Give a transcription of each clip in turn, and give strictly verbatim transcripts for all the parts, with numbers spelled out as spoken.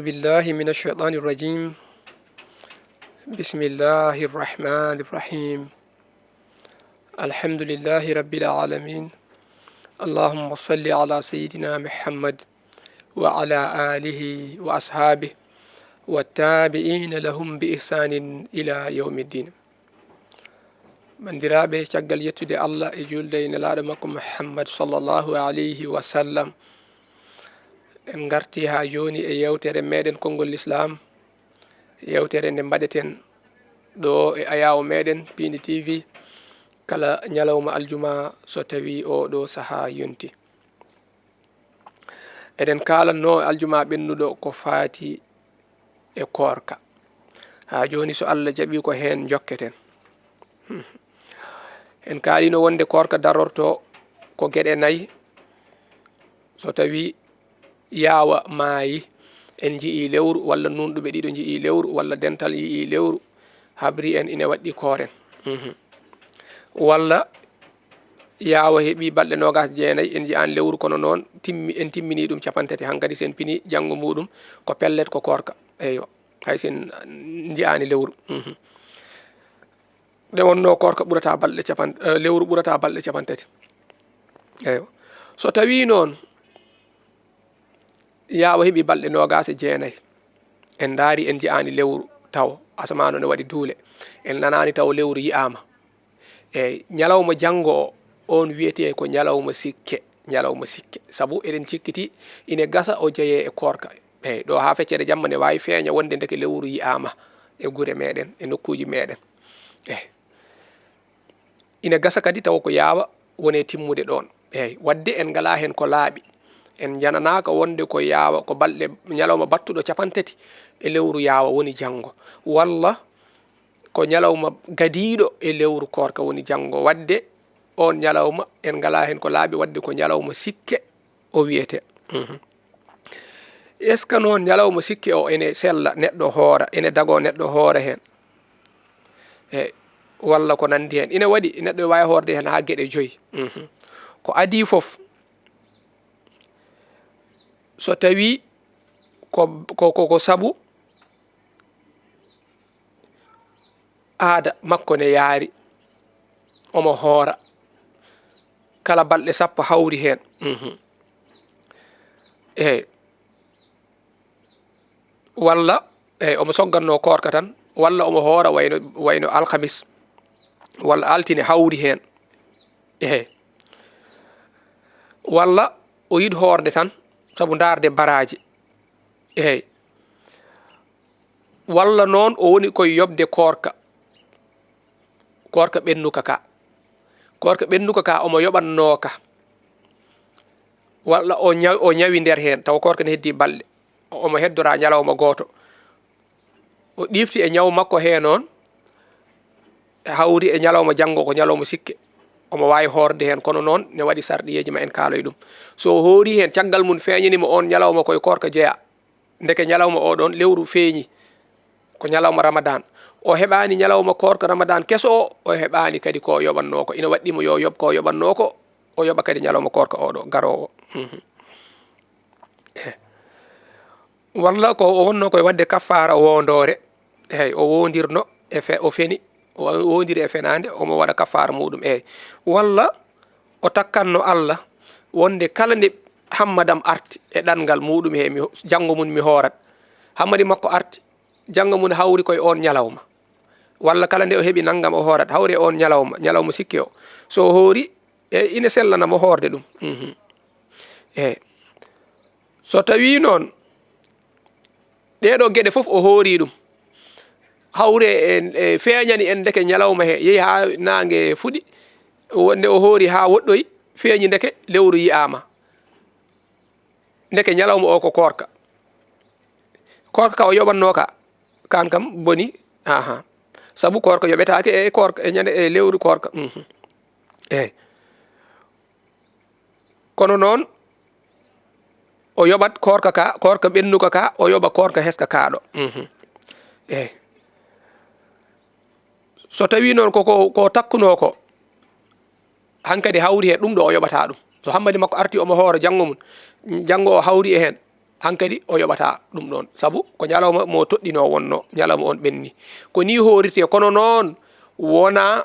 بالله من الشيطان الرجيم. بسم الله الرحمن الرحيم. الحمد لله رب العالمين. اللهم صل على سيدنا محمد وعلى آله وأصحابه والتابعين لهم بإحسان إلى يوم الدين. Banndiraaɓe, caggal yettude Allah e juulde e Nelaaɗo makko Muhammad sallallahu alayhi wa sallam, en ngartii haa jooni e yeewtere meeɗen Konngol Lislaam, yeewtere nde mbaɗeten ɗo e ayaawo meeɗen Piindi T V kala ñalawma aljuma so tawii oo ɗoo sahaa yonti. Eɗen kaalatnoo aljuma ɓennuɗo ko faati e koorka. Haa jooni, so Allah jaɓii, ko heen njokketen. Hmm. En kaalino wonde koorka darorto ko geɗe nayi. So tawii yaawa maayi, en njiyii lewru, walla nuunɗuɓe ɗiɗo njiyii lewru, walla dental yiyii lewru, habri en ina waɗɗii kooren. Mhm. Walla yaawa heɓii balɗe noogaas jeenayi, en njiyaani lewru, kono noon timmi, en timminii ɗum capanɗe tati. Hankadi, so en pinii janngo muuɗum, ko pellet ko koorka. Eywa, hay so en njiyaani lewru. Mhm. Nde wonnoo koorka ɓurata balɗe capan-, eh, lewru ɓurata balɗe capanɗe tati. Eywa. So tawii noon yaawa heɓii balɗe noogaas e jeenayi, en ndaari, en njiyaani lewru taw, asamaan o ne waɗi duule, en nanaani taw lewru yiyaama. Eey, ñalawma janngo o, oon wiyetee ko ñalawma sikke, ñalawma sikke. Sabu eɗen cikkitii ine gasa o jeyee e koorka. Eey, ɗo haa feccere jamma ne waawi feeña wonde ndeke lewru yiyaama e gure meeɗen, e nokkuuji meeɗen. Eey. Ine gasa kadi tawa ko yaawa woni e timmude ɗoon. Eey, waɗde en ngalaa heen ko laaɓi. En njananaaka wonde ko yaawa, ko balɗe, ñalawma battuɗo capanɗe tati e lewru yaawa woni janngo. Walla ko ñalawma gadiiɗo e lewru koorka woni janngo. Waɗde oon ñalawma en ngalaa heen ko laaɓi, waɗde ko ñalawma sikke o wiyetee. Mhm. Est-ce que noon ñalawma sikke o ene sella neɗɗo hoora, ene dagoo neɗɗo hoora heen? E, walla ko nanndi heen. Ine waɗi neɗɗo e waawi hoorde heen haa geɗe joyi. Mhm. Ko adii fof, so tawii ko, ko, ko, ko sabu aada makko ne yaari, omo hoora kala balɗe sappo hawri heen. Mhm. Eey. Walla, eey, omo soggannoo koorka tan, walla omo hoora wayno, wayno alhamis, walla altine hawri heen. Eey. Walla o yiɗi hoorde tan, sabu ndaarde baraaji. Eey. Walla noon o woni koye yoɓde koorka, koorka ɓennuka ka. Koorka ɓennuka ka omo yoɓannoo ka. Walla o ñaw-, o ñawi nder heen, tawa koorka ne heddii balɗe. Omo heddoraa ñalawma gooto. O ɗiifti e ñaw makko hee noon, hawri e ñalawma janngo, ko ñalawma sikke. Omo waawi hoorde heen, kono noon ne waɗi sarɗiyeeji ma en kaaloy ɗum. So o hoori heen, caggal mum feeñani mo oon ñalawma koye koorka jeyaa. Ndeke ñalawma oo ɗoon lewru feeñi, ko ñalawma Ramadan. O heɓaani ñalawma koorka Ramadan keso o, o heɓaani kadi ko o yoɓannoo ko. Ina waɗɗii mo yo o yoɓ ko o yoɓannoo ko, o yoɓa kadi ñalawma koorka oo ɗoo garoowo. Mhm. Eh. Walla ko o wonnoo koye waɗde kaffaara woondoore. Eey, o woondirno e fe-, o feni, o woondiri e fenaande, omo waɗa kaffaara muuɗum, eey. Walla o takkanno Allah wonde kala nde Hammadam arti e ɗanngal muuɗum he, mi, janngo mum mi hoorat. Hammadi makko arti, janngo mum hawri koye oon ñalawma. Walla kala nde o heɓi nanngam o hoorat, hawri e oon ñalawma, ñalawma sikke o. So o hoori, e ina sellana mo hoorde ɗum. Mhm. Eey. So tawii noon, ɗee ɗoo geɗe fof o hoori ɗum. Hawre en, e feeñani en ndeke ñalawma he, yehi haa naange fuɗi, wonde o hoori haa woɗɗoyi, feeñi ndeke lewru yiyaama. Ndeke ñalawma o ko koorka. Koorka ka o yoɓannoo ka, kaan kam boni, aha. Sabu koorka yoɓetaake e koorka, e ñande, e lewru koorka. Mhm. Eey. Kono noon, o yoɓat koorka ka, koorka ɓennuka ka, o yoɓa koorka heska ka ɗo. Mhm. Eey. So tawii noon ko, ko, ko takkunoo ko, hankadi hawri he ɗum ɗo o yoɓataa ɗum. So hammadi makko arti omo hoora janngo mum, janngo o hawri e heen, hankadi o yoɓata ɗum ɗon, sabu ko ñalawma mo toɗɗinoo wonno, ñalawma on ɓenni. Ko ni hoorirtee, kono noon wonaa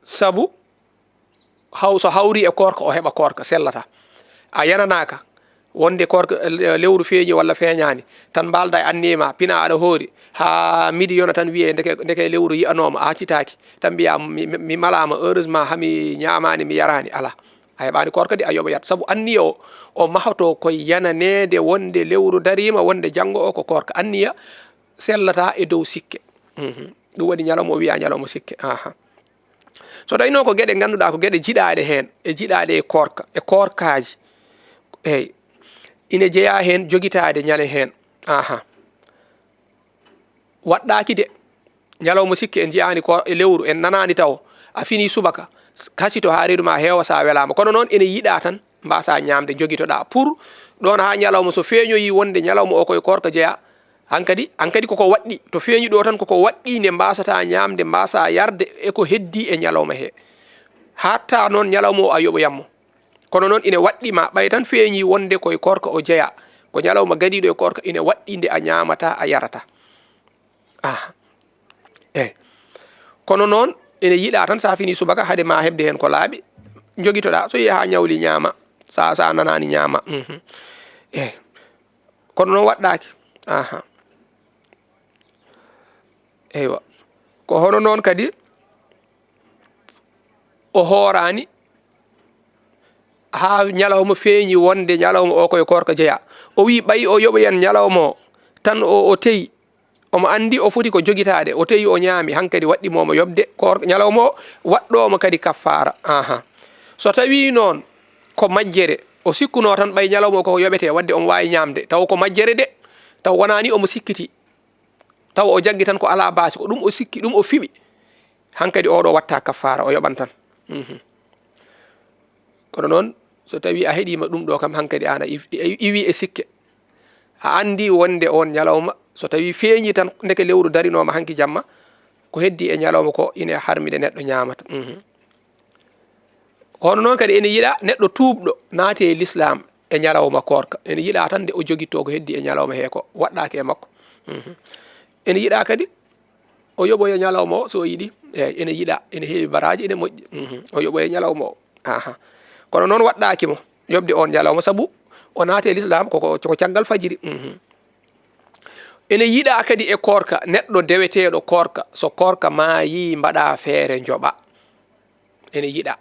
sabu haw-, so hawri e koorka, o heɓa koorka, sellata. A yananaaka wonde koorka, eh, lewru feeñi walla feeñaani, tan mbaalda e anniye ma, pina aɗa hoori, haa midi yona tan wiye, ndeke, ndeke lewru yi'anooma, a accitaaki. Tan mbiya, "Mi, mi, mi malaama, heureusement, haa mi ñaamaani, mi yaraani." Alaa. A heɓaani koorka de, a yoɓoyat. Sabu anniye o, o mahoto ko yananeede wonde lewru dariima, wonde janngo o ko koorka. Anniya sellata e dow sikke. Mhm. Ɗum waɗi ñalawma o wiya ñalawma sikke. Aha. So tawi noon ko geɗe ngannduɗaa ko geɗe jiɗaaɗe heen, e jiɗaaɗe e koorka, e koorkaaji, eey, ina jeyaa heen jogitaade ñale heen. Aha. Waɗɗaaki de. Ñalawma sikke en njiyaani ko e lewru, en nanaani taw. A fini subaka, s-, kasito haa reedu ma heewa so a welaama. Kono noon ene yiɗaa tan mbaasa ñaamde, jogitoɗaa. Pour ɗoon haa ñalawma so feeñoyi wonde ñalawma o koye koorka jeyaa, hankadi, hankadi koko waɗɗi. To feeñi ɗo tan koko waɗɗi nde mbaasata ñaamde, mbaasa yarde e ko heddii e ñalawma he. Haaɗta noon ñalawma o a yoɓoyammo. Kono noon ine waɗɗi ma, ɓay tan feeñi wonde koye koorka o jeyaa. Ko ñalawma gadiiɗo e koorka, ine waɗɗi nde a ñaamata, a yarata. Ah. Eh. Kono noon ene yiɗaa tan so a fini subaka, hade ma heɓde heen ko laaɓi, jogitoɗaa. So yehi haa ñawli ñaama, so a, so a nanaani ñaama. Mhm. Eh. Kono noon waɗɗaaki. Aha. Eywa. Ko hono noon kadi o hooraani haa ñalawma feeñi wonde ñalawma o koye koorka jeyaa. O wii ɓay o yoɓoyan ñalawma o, tan o, o teyi. Omo anndi o foti ko jogitaade. O teyi o ñaami, hankadi waɗɗi mo omo yoɓde koor-, ñalawma o, waɗɗooma kadi kaffaara. Aha. So tawii noon ko majjere, o sikkunoo tan ɓay ñalawma o koko yoɓetee, waɗde omo waawi ñaamde. Taw ko majjere de, taw wonaani omo sikkiti. Taw o jaggi tan ko alaa baasi, ko ɗum o sikki, ɗum o fiɓi. Hankadi oɗo watta kaffaara, o yoɓan tan. Mhm. Kono noon, so tawii a heɗiima ɗum ɗo kam, hankadi aan a iw-, iw-, iwii e sikke. A anndi wonde oon ñalawma, so tawii feeñii tan, ndeke lewru darinooma hanki jamma, ko heddii e ñalawma ko ine harmide neɗɗo ñaamata. Mhm. Kono noon kadi ene yiɗaa neɗɗo tuubɗo naati e lislaam e ñalawma koorka. Ene yiɗaa tan nde o jogittoo ko heddii e ñalawma hee ko waɗɗaaki e makko. Mhm. Ene yiɗaa kadi o yoɓoya ñalawma o so o yiɗi. Eey, ene yiɗaa, ene heewi baraaji, ene moƴƴi. Mhm. O yoɓoya ñalawma o. Aha. Kono noon waɗɗaaki mo yoɓde oon ñalawma, sabu o naati e lislaam ko, ko, ko caggal fajiri. Mhm. Ene yiɗaa kadi e koorka, neɗɗo deweteeɗo koorka, so koorka maayii, mbaɗaa feere njoɓaa. Ene yiɗaa.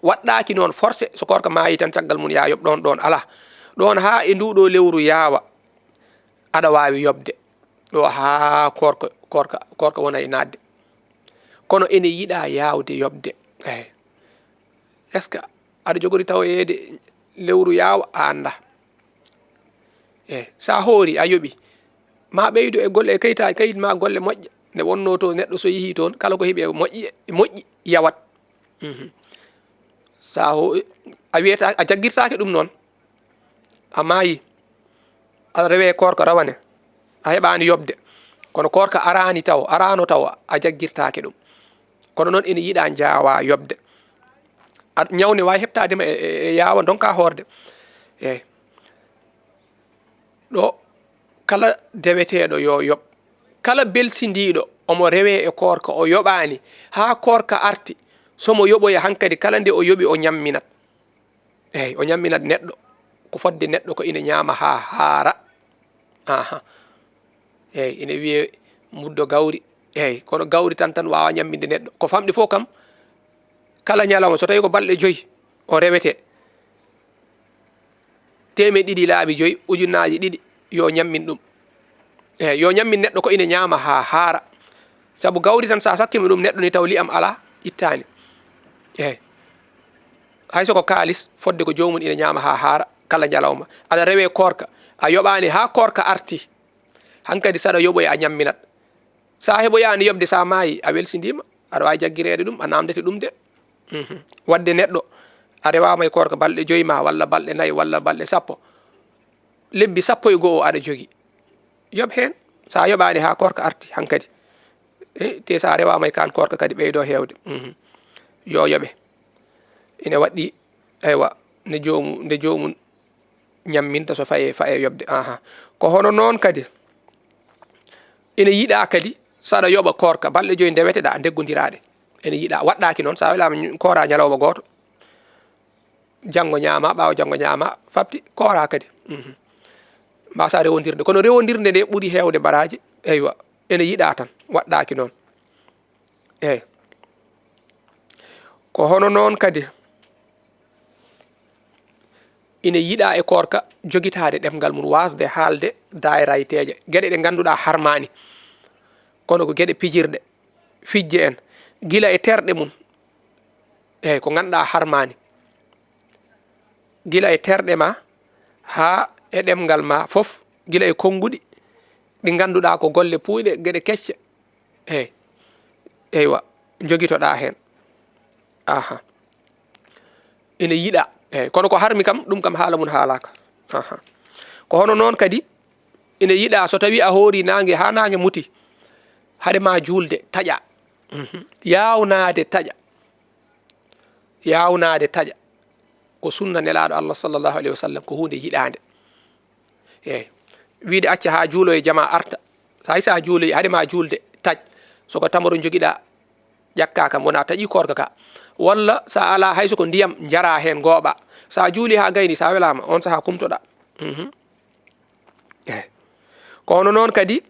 Waɗɗaaki noon forcé, so koorka maayii tan caggal mum yaa yoɓ ɗoon, ɗoon alaa. Ɗoon haa e nduu ɗoo lewru yaawa, aɗa waawi yoɓde. Ɗo haa koorka, koorka, koorka wona e naatde. Kono ene yiɗaa yaawde yoɓde. Eey. Est-ce que aɗa jogori tawoyeede lewru yaawa? A anndaa. Eey. So a hoori, a yoɓi. Ma ɓeydu e golle, e kayitaaji, kayit ma golle moƴƴa. Nde wonnoo to neɗɗo so yehii toon, kala ko heɓi e moƴƴi, e moƴƴi, yawat. Mhm. So a ho-, a wiyata, a jaggirtaake ɗum noon. A maayi, aɗa rewe koorka rawane, a heɓaani yoɓde. Kono koorka araani taw, araano taw, a jaggirtaake ɗum. Kono noon ene yiɗaa njaawaa yoɓde. A, ñaw ne waawi heɓtaade ma e, e, e yaawa ndonka hoorde. Eey. Ɗo kala deweteeɗo yo yoɓ. Kala belsindiiɗo omo rewe e koorka, o yoɓaani, haa koorka arti, so mo yoɓoya hankadi, kala nde o yoɓi, o ñamminat. Eey, o ñamminat neɗɗo. Ko fodde neɗɗo ko ina ñaama haa haara. Aha. Eey, ina wiyee muddo gawri. Eey, kono gawri tan, tan waawa ñamminde neɗɗo. Ko famɗi fof kam, kala ñalawma, so tawii ko balɗe joyi, o rewete. Teemeɗɗe ɗiɗi laabi joyi, ujunnaaje ɗiɗi, yo ñammin ɗum. Eey, yo ñammin neɗɗo ko ina ñaama haa haara. Sabu gawri tan, so a sakkima ɗum neɗɗo ni taw li'am alaa, ittaani. Eey. Hay so ko kaalis, fodde ko joomum ina ñaama haa haara, kala ñalawma. Aɗa rewe koorka, a yoɓaani haa koorka arti. Hankadi so aɗa yoɓoya a ñamminat. So a heɓoyaani yoɓde, so a maayi, a welsindiima. Aɗa waawi jaggireede ɗum, a naamndete ɗum de. Mhm. Waɗde neɗɗo, a rewaama e koorka balɗe joyi ma, walla balɗe nayi, walla balɗe sappo. Lebbi sappo e go'o aɗa jogi. Yoɓ heen, so a yoɓaani haa koorka arti hankadi. E, te so a rewaama e kaan koorka kadi ɓeydo heewde. Mhm. Yo yoɓe. Ine waɗɗi, eywa, nde joomu, nde joomum ñamminta so faye, faye yoɓde. Aha. Ko hono noon kadi, ene yiɗaa kadi, saɗa yoɓa koorka, balɗe joyi ndeweteɗaa, ndeggondiraa ɗe. Ene yiɗaa, waɗɗaaki noon, so a welaama ñu-, kooraa ñalawma gooto. Janngo ñaamaa, ɓaawo janngo ñaamaa, fafti, kooraa kadi. Mhm. Mbaasaa rewondirde. Kono rewondirde nde ɓuri heewde baraaji, eywa, ene yiɗaa tan, waɗɗaaki noon. Eey. Ko hono noon kadi, ine yiɗaa e koorka jogitaade ɗemngal mum, waasde haalde daayirayteeje, geɗe ɗe ngannduɗaa harmaani, kono ko geɗe pijirɗe, fijje en, gila e terɗe mum, eey, ko ngannduɗaa harmaani, gila e terɗe ma haa e ɗemngal ma fof, gila e konnguɗi ɗi ngannduɗaa ko golle puuyɗe, geɗe kecce, eey, eywa, njogitoɗaa heen. Aha. Ene yiɗaa. Eey, kono ko harmi kam, ɗum kam haala mum haalaaka. Aha. Ko hono noon kadi, ene yiɗaa so tawii a hoorii naange haa naange muti, hade ma juulde, taƴaa. Mhm. Yaawnaade taƴa. Yaawnaade taƴa. Ko sunna Nelaaɗo Allah sallallahu alayhi wa sallam, ko huunde yiɗaande. Eey. Wiide acca haa juuloye jamaa arta. So hay so a juuloyi, hade ma juulde, taƴ. So ko tamaro njogiɗaa, ƴakkaa kam, wonaa taƴii koorka ka. Walla so a alaa hay so ko ndiyam njaraa heen, ngooɓaa. So a juulii haa gayni, so a welaama, oon sahaa kumtoɗaa. Mhm. Eey. Ko hono noon kadi,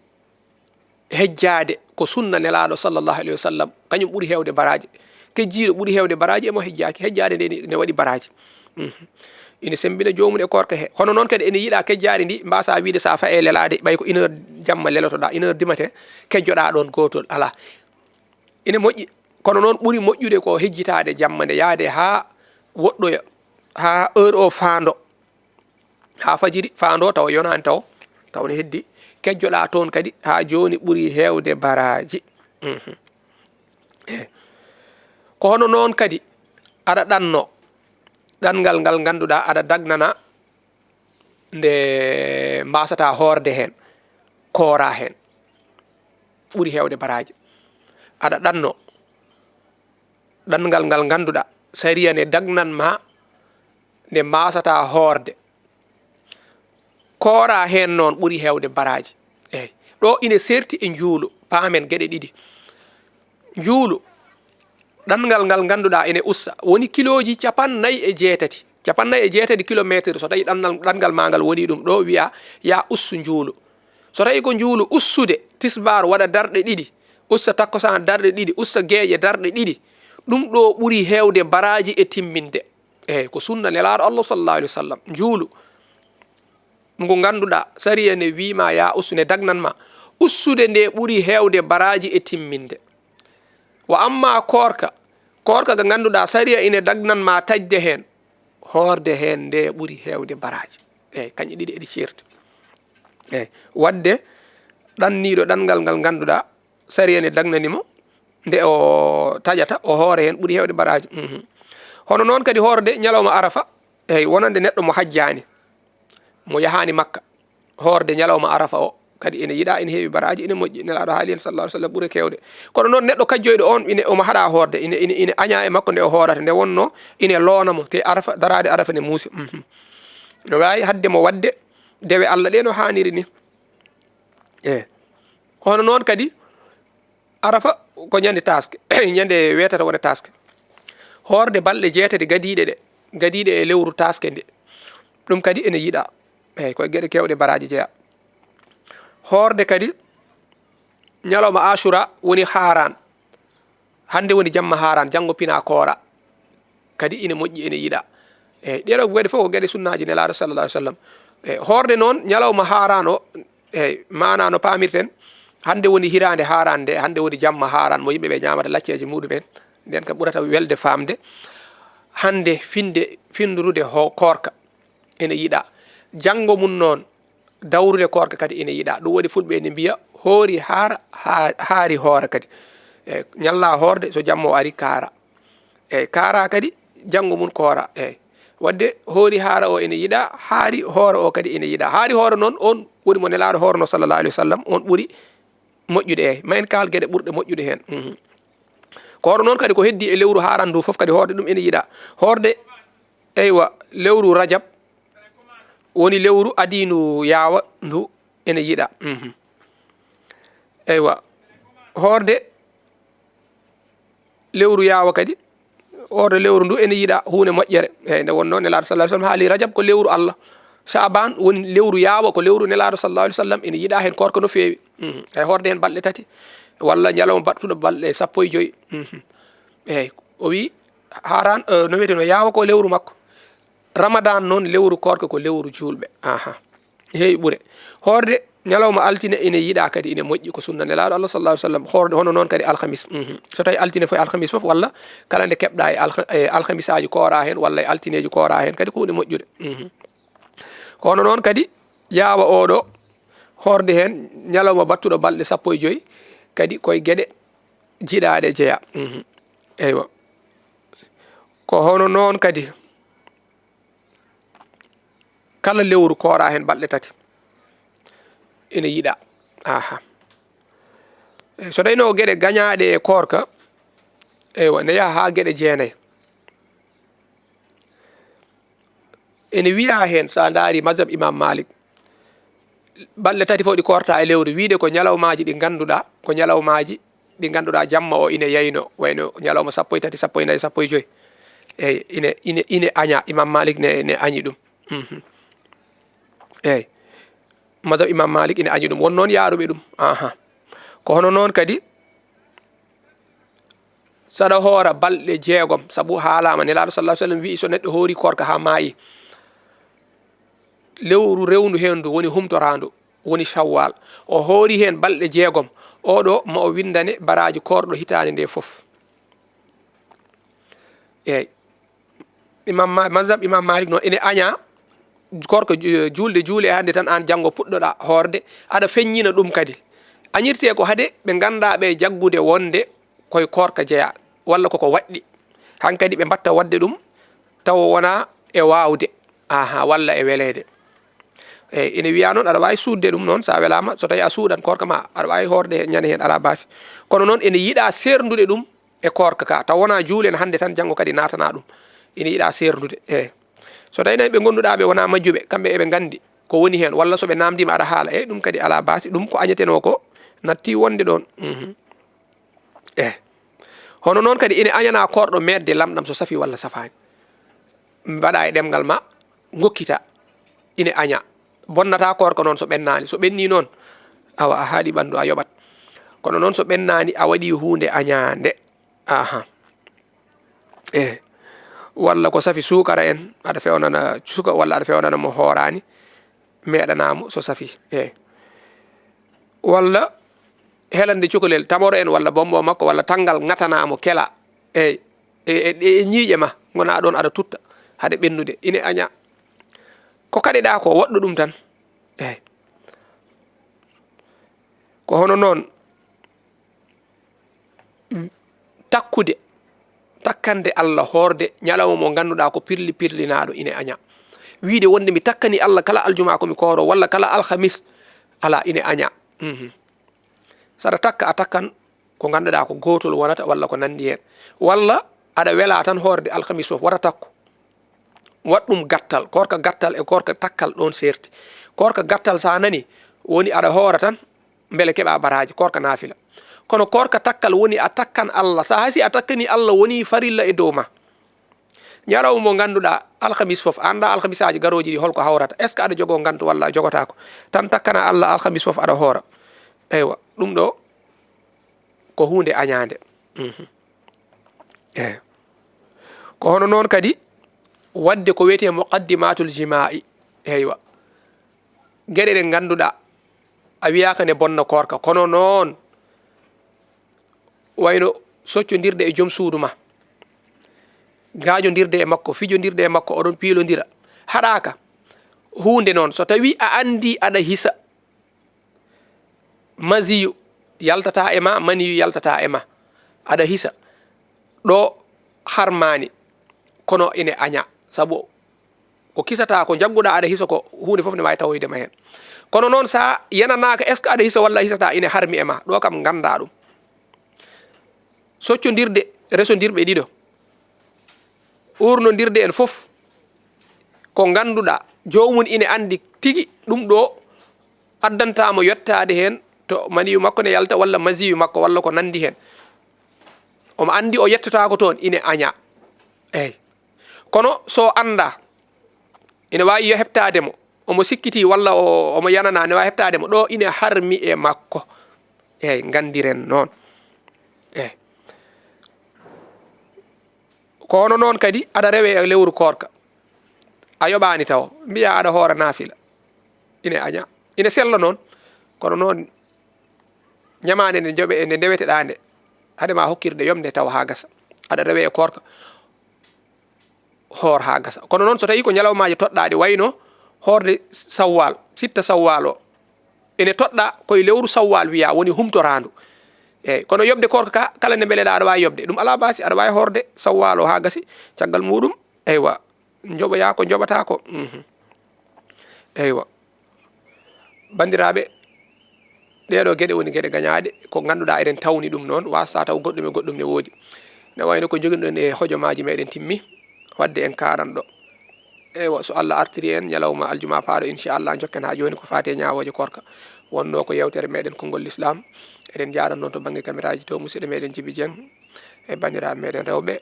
hejjaade ko sunna Nelaaɗo sallallahu alayhi wa sallam, kañum ɓuri heewde baraaji. Kejjiiɗo ɓuri heewde baraaji e mo hejjaaki. Hejjaade nde ne, ne waɗi baraaji. Mhm. Ine semmbina joomum e koorka he. Hono noon kadi ene yiɗaa kejjaari ndi, mbaasaa wiide so a faye lelaade, ɓay ko une heure jamma lelotoɗaa, une heure du matin, kejjoɗaa ɗoon gootol, alaa. Ine moƴƴi, kono noon ɓuri moƴƴude ko hejjitaade jamma nde, yahde haa woɗɗoya, haa heure o faando. Haa fajiri faando tawa yonaani taw, taw ne heddi. Kejjoɗaa toon kadi haa jooni ɓuri heewde baraaji. Mhm. Eh. Ko hono noon kadi aɗa ɗanno ɗanngal ngal ngannduɗaa aɗa dagnana nde mbaasataa hoorde heen, kooraa heen. Ɓuri heewde baraaji. Aɗa ɗanno ɗanngal ngal ngannduɗaa sariya ne dagnan ma nde mbaasataa hoorde. Kooraa heen noon ɓuri heewde baraaji. Eey. Ɗo ine seerti e njuulu, paamen geɗe ɗiɗi. Njuulu, ɗanngal ngal ngannduɗaa ene usta, woni kilooji capannay e jeetati. Capannay e jeetati kilomeetir, so tawii ɗanngal, ɗanngal maa ngal woni ɗum ɗo, wiyaa, yaa ussu njuulu. So tawii ko njuulu ussude, tisbaar waɗa darɗe ɗiɗi, usta takkusaan darɗe ɗiɗi, usta geeƴe darɗe ɗiɗi, ɗum ɗo ɓuri heewde baraaji e timminde. Eey, ko sunna Nelaaɗo Allah sallallahu alayhi wa sallam. Njuulu. Ngu ngannduɗaa, sariya ne wii ma yaa ussu, ne dagnan ma. Ussude nde ɓuri heewde baraaji e timminde. Wa amma koorka, koorka ga ngannduɗaa, sariya ine dagnan ma taƴde heen, hoorde heen nde ɓuri heewde baraaji. Eey, kañƴe ɗiɗi eɗi ceerti. Eey, waɗde ɗanniiɗo ɗanngal ngal ngannduɗaa, sariya ne dagnani mo, nde o taƴata, o hoore heen ɓuri heewde baraaji. Mhm. Hono noon kadi hoorde ñalawma Arafa, eey, wonande neɗɗo mo hajjaani, mo yahaani Makka. Hoorde ñalawma Arafa o kadi ene yiɗaa, ene heewi baraaji, ene moƴƴi. Nelaaɗo haali heen sallallahu alayhi wa sallam ɓure keewde. Kono noon neɗɗo kajjoyɗo oon, ine, omo haɗaa hoorde, ine, ine, ine añaa e makko nde o hoorata, nde wonnoo ine loona mo, te Arafa, daraade Arafa ne muusi. Mhm. No waawi haɗde mo waɗde dewe Allah ɗe no haaniri ni. Eey. Ko hono noon kadi, Arafa ko ñande taaske, ñande weetata wona taaske. Hoorde balɗe jeetati gadiiɗe ɗe, gadiiɗe e lewru taaske nde, ɗum kadi ene yiɗaa. Eey, ko e geɗe keewɗe baraaji jeyaa. Hoorde kadi ñalawma Ashura woni haaraan. Hannde woni jamma haaraan, janngo pinaa koora. Kadi ine moƴƴi, ene yiɗaa. Eey, ɗeɗo geɗe fof ko geɗe sunnaaji Nelaaɗo sallallahu alayhi wa sallam. Eey, hoorde noon ñalawma haaraan o, eey, maanaa no paamirten, hannde woni hiraande haaraan nde, hannde woni jamma haaraan mo yimɓe ɓe ñaamata lacceeje muɗum en. Nden kam ɓurata welde faamde. Hannde finde, finndude ho-, koorka ene yiɗaa. Janngo mum noon, dawrude koorka kadi ene yiɗaa. Ɗum waɗi fulɓe ene mbiya, "Hoori haara, haa-, haari hoora kadi." E, ñalla hoorde, so jamma o ari, kaara. E, kaara kadi, janngo mum koora. E, waɗde hoori haara o ene yiɗaa, haari hoora o kadi ene yiɗaa. Haari hoora noon, on woni mo Nelaaɗo hoorno sallallahu alayhi wa sallam, on ɓuri moƴƴude. E, ma en kaal geɗe ɓurɗe moƴƴude heen. Mhm. Ko hono noon kadi ko heddi e lewru haaraan ndu fof kadi hoorde ɗum ene yiɗaa. Hoorde, eywa, lewru Rajab, Woni lewru adiinu yaawa ndu ene yiɗa. Mhm. Eywa. Hoorde lewru yaawa kadi, hoorde lewru ndu ene yiɗa huunde moƴƴere. Eyyi, nde wonnoo Nelaaɗo sallallahu alaihi wasallam haali Rajab ko lewru Allah. Sha'ban woni lewru yaawa, ko lewru Nelaaɗo sallallahu alaihi wasallam ene yiɗa heen koorka no feewi. Mhm. Eyyi, hoorde heen balɗe tati, walla ñalawma baɗtuɗo balɗe sappo e joy. Mhm. Eyyi, o wi haran, eh, no wiyeteno, yaawa ko lewru makko. Ramadan noon, lewru koorka ko lewru juulɓe. Aha. Heewi ɓure. Hoorde ñalawma altine ine yiɗa kadi, ine moƴƴi, ko sunna Nelaaɗo Allah sallallahu alaihi wasallam. Hoorde hono noon kadi alhamis. Mhm. So tawi altine fof e alhamis fof, walla kala nde keɓɗa e alha-, e alhamisaaji koora heen, walla e altineeji koora heen, kadi ko huunde moƴƴude. Mhm. Ko hono noon kadi yaawa oɗo, hoorde heen ñalawma baɗtuɗo balɗe sappo e joy, kadi koye geɗe jiɗaaɗe jeya. Mhm. Eywa. Ko hono noon kadi kala lewru koora heen balɗe tati ene yiɗa. Aha. E, so tawi no geɗe gañaaɗe e koorka, eywa, ne yaha haa geɗe jeenayi. Ene wiya heen, so a ndaari mazhab Imam Malik, balɗe tati fof ɗi koorta e lewru, wiide ko ñalawmaaji ɗi ngannduɗaa, ko ñalawmaaji ɗi ngannduɗaa jamma o ine yayno, wayno ñalawma sappo e tati, sappo e nayi, sappo e joy. Eyyi, ine, ine, ine aña, Imam Malik ne, ne añi ɗum. Mhm. Eyyi. Mazhab Imam Malik ine añi ɗum. Won noon yaaruɓe ɗum. Aha. Ko hono noon kadi, saɗa hoora balɗe jeegom, sabu haalaama, Nelaaɗo sallallahu alaihi wasallam wi'i, so neɗɗo hoori koorka haa maayi, lewru rewndu heen ndu woni humtoraandu, woni Shawwal. O hoori heen balɗe jeegom. Oɗo ma o winndane baraaji koorɗo hitaande nde fof. Eyyi. Imam Ma-, mazhab Imam Malik noon ene aña koorka ju-, juulde juule hannde tan, aan janngo puɗɗoɗaa hoorde, aɗa feññina ɗum kadi. Añirtee ko hade ɓe nganndaa ɓe jaggude wonde koye koorka jeyaa, walla koko waɗɗi. Hankadi ɓe mbaɗta waɗde ɗum tawa wonaa e waawde, aha, walla e weleede. Eyyi, ene wiya noon aɗa waawi suuɗde ɗum noon, so a welaama, so tawi a suuɗan koorka ma, aɗa waawi hoorde heen, ñande heen, alaa baasi. Kono noon ene yiɗa seerndude ɗum e koorka ka, taw wonaa juulen hannde tan, janngo kadi naatana ɗum. Ina yiɗa seerndude. Eyyi. So tawi noon ɓe ngannduɗaa ɓe wonaa majjuɓe, kamɓe eɓe nganndi ko woni heen, walla so ɓe naamndiima aɗa haala, eyyi, ɗum kadi alaa baasi, ɗum ko añetenoo ko natti wonde ɗoon. Mhm. Eyyi. Hono noon kadi ina añanaa koorɗo meeɗde lamɗam so safii walla safaani. Mbaɗa e ɗemngal ma, ngokkita, ina aña. Bonnata koorka noon so ɓennaani. So ɓennii noon, awa, a haaɗi ɓanndu, a yoɓat. Kono noon so ɓennaani, a waɗii huunde añaande. Aha. Eyyi. Walla ko safi suukara en, aɗa feewnana suka, walla aɗa feewnana mo hooraani, meeɗanaa mo so safi. Eyyi. Walla helande cukalel, tamaro en, walla bombo makko, walla tanngal ŋatanaa mo, kela. Eyyi. E, e, e ñiiƴe ma, ngona ɗoon aɗa tutta hade ɓennude. Ine aña. Ko kaɗeɗaa ko, woɗɗo ɗum tan. Eyyi. Ko hono noon, takkude, takkande Allah hoorde ñalawma mo ngannduɗaa ko pirli pirlinaaɗo, ine aña. Wiide wonde mi takkani Allah kala aljuma ko mi kooro, walla kala alhamis, alaa, ine aña. Mhm. Saɗa takka, a takkan ko ngannduɗaa ko gootol wonata, walla ko nanndi heen. Walla aɗa wela tan hoorde alhamis fof, wota takku. Waɗ ɗum gattal, koorka gattal e koorka takkal ɗoon seerti. Koorka gattal, so a nani, woni aɗa hoora tan, mbele keɓa baraaji, koorka naafila. Kono koorka takkal woni a takkan Allah. So a hasi a takkani Allah, woni farilla e dow ma. Ñalawma mo ngannduɗaa, alhamis fof, a anndaa alhamisaaji garooji ɗi holko hawrata. Est-ce que aɗa jogoo ngantu walla a jogotaako? Tan takkana Allah alhamis fof aɗa hoora. Eywa, ɗum ɗo ko huunde añaande. Mhm. Eywa. Ko hono noon kadi waɗde ko wiyetee muqaddimatul jimaa'i. Eywa. Geɗe ɗe ngannduɗaa, a wiyaaka ne bonna koorka, kono noon wayno soccondirde e joom suudu ma, gaajondirde e makko, fijondirde e makko, oɗon piilondira, haɗaaka huunde noon. So tawi a anndi aɗa hisa, masiyu yaltata e ma, maniyu yaltata e ma, aɗa hisa, ɗo harmaani, kono ine aña, sabu ko kisata, ko njagguɗaa aɗa hisa ko, huunde fof ne waawi tawoyde ma heen. Kono noon, so a yenanaaka, est-ce que aɗa hisa walla a hisataa, ine harmi e ma, ɗo kam nganndaa ɗum. Soccondirde resondirɓe ɗiɗo, uurnondirde en fof, ko ngannduɗaa, joomum ine anndi tigi ɗum ɗo addanta mo yottaade heen to maniyu makko ne yalta, walla masiyu makko, walla ko nanndi heen. Omo anndi o yettotaako toon, ine aña. Eey. Kono so annda, ine waawi yo heɓtaade mo, omo sikkiti walla o, omo yanana, ne waawi heɓtaade mo, ɗo ine harmi e makko. Eey, nganndiren noon. Eey. Ko hono noon kadi, aɗa rewe e lewru koorka. A yoɓaani taw, mbiya aɗa hoora naafila. Ine aña, ine sella noon. Kono noon, ñamaande nde joɓe, nde ndeweteɗaa nde, hade ma hokkirde yomde taw haa gasa. Aɗa rewe e koorka, hoor haa gasa. Kono noon, so tawi ko ñalawmaaji toɗɗaaɗi, wayno hoorde sawwal, sitta sawwal o, ene toɗɗa koye lewru sawwal wiya woni humtoraandu. Eey, kono yoɓde koorka ka, kala nde mbeleɗaa aɗa waawi yoɓde. Ɗum alaa baasi, aɗa waawi hoorde sawwal o haa gasi. Caggal muɗum, eywa, njoɓoyaa ko njoɓataa ko. Mhm. Eywa. Banndiraaɓe, ɗee ɗoo geɗe woni geɗe gañaaɗe, ko ngannduɗaa eɗen tawni ɗum noon, waasa taw goɗɗum e goɗɗum ne woodi. Ne wayno ko njoginɗon e hojomaaji meɗen timmi, wadde en kaaran ɗo. Eywa, so Allah artiri en ñalawma aljuma paaɗo, inchallah, jokken haa jooni ko faati e ñaawooje koorka. Wonnoo ko yeewtere meɗen Konngol Lislaam. Eɗen njaaran noon to bannge kameraaji to musidɗo meɗen Jibi Jeŋ e banndiraaɓe meɗen rewɓe,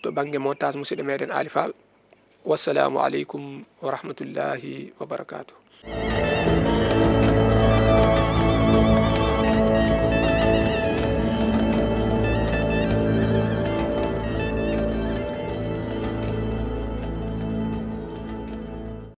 to bannge montage musidɗo meɗen Ali Fall. Wassalaamu aleykum wa rahmatullahi wa barakaatuh.